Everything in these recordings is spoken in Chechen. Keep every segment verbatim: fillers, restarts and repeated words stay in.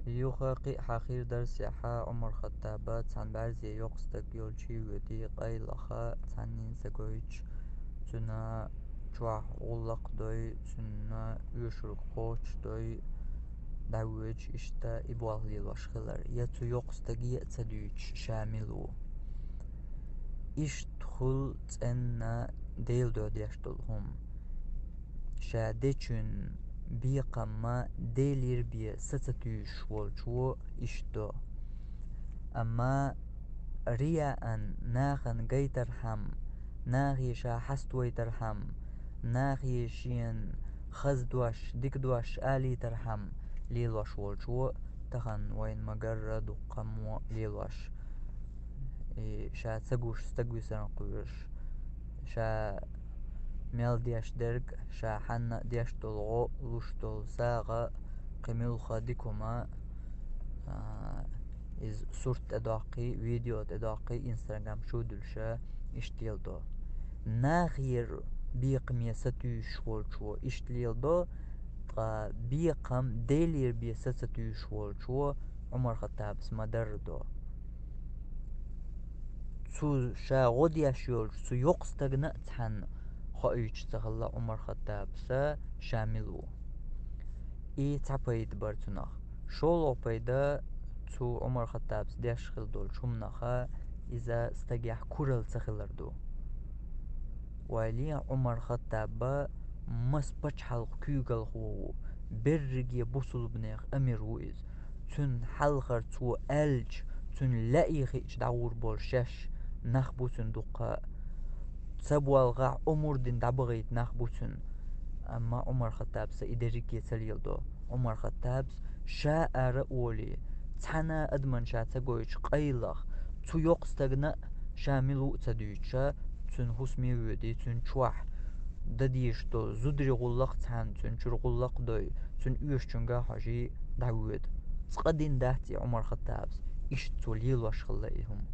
Юха кхин а хьахийра дарсехьа Ӏумар-Хаттаба цхьана бӀарзе йоккха стаг йолчу воьдий къайлаха, цхьаннен ца гойтуш, цуьнан чохь гӀуллакх дой, цуьнан оьшург кхочуш дой, дӀавоьдуш иштта и болх лелош хилар, я цу йоккха стаге а ца дуьйцуш, ша мила ву. Иштта хуьлу цӀенна Делан дуьхьа деш долу хӀума. Ша дечун бекхам ма Делера бен са ца туьйсуш волчо иштта до. Амма рияан нахана гайтархьама, нахе ша хьаставайтархьама, нахе шена хаза дош, дика дош алийтархьама лелош волчо тахана вайна ма-гарра дуккха хӀума лелош. И ша ца гуш стаг висарна кхоьруш, ша мел деш дерг, ша хьанна а деш долу гӀо, луш долу сагӀа, кхин муьлхха дика хӀума, а, иза сурт тӀедоккхий, видео тӀедоккхий, Instagram чу а дуьллуш, иштта леладо. Нахера бекхаме са туьйсуш волчо иштта леладо, ткъа бекхам Делера бен са ца туьйсуш волчо Ӏумар-Хаттабас ма-дарра до. Цу ша гӀо деш йолчу цу йоккха стагана а цхьанна хоуьйтуш ца хилла Ӏумар-Хаттабас ша мила ву. И цхьа пайда бара цунах. ШолгӀа пайда, цу Ӏумар-Хаттабас деш хила долчу хӀуманах иза стагехь куралла ца хилар ду. Вай лен Ӏумар-Хаттаб маса пачхьалкхан куьйгалхо ву, берриге бусулбанех амир ву иза. Цуьнан хьалхара цо аьлча, цуьнан лаьий хиъча дӀагӀур болу шаьш нах бу цуьнан дуккха а. Ца болхахь, омра дина дӀабахийта нах бу цуьнан. Амма Ӏумар-Хаттабас и дерриге ца леладо. Ӏумар-Хаттабас ша ара а волий, цхьана а адамна ша ца гойтуш къайлаха, цу йоккха стагана а ша мила ву а ца дуьйцуш, цуьнан хӀусаме а воьдий, цуьнан чохь дан дезаш долу зударий гӀуллакх а цхьаьна, цуьнан чуьра гӀуллакх а дой, цуьнан оьшучуьнга а хьожий, дӀавоьду. Цкъа дина дац и Ӏумар-Хаттабас, иштта цо лелош хилла и хӀума.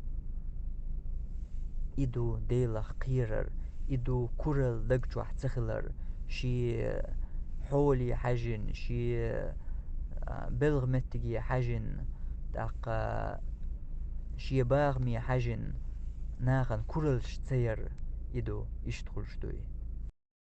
И ду Делах кхерар, и ду куралла даг чохь ца хилар, шен хьоле хьаьжжина, шен, а, белхан меттиге хьаьжжина, тӀаккха шен бахаме хьаьжжина, нахана кураллаш ца яр, и ду, иштта хуьлуш ду и.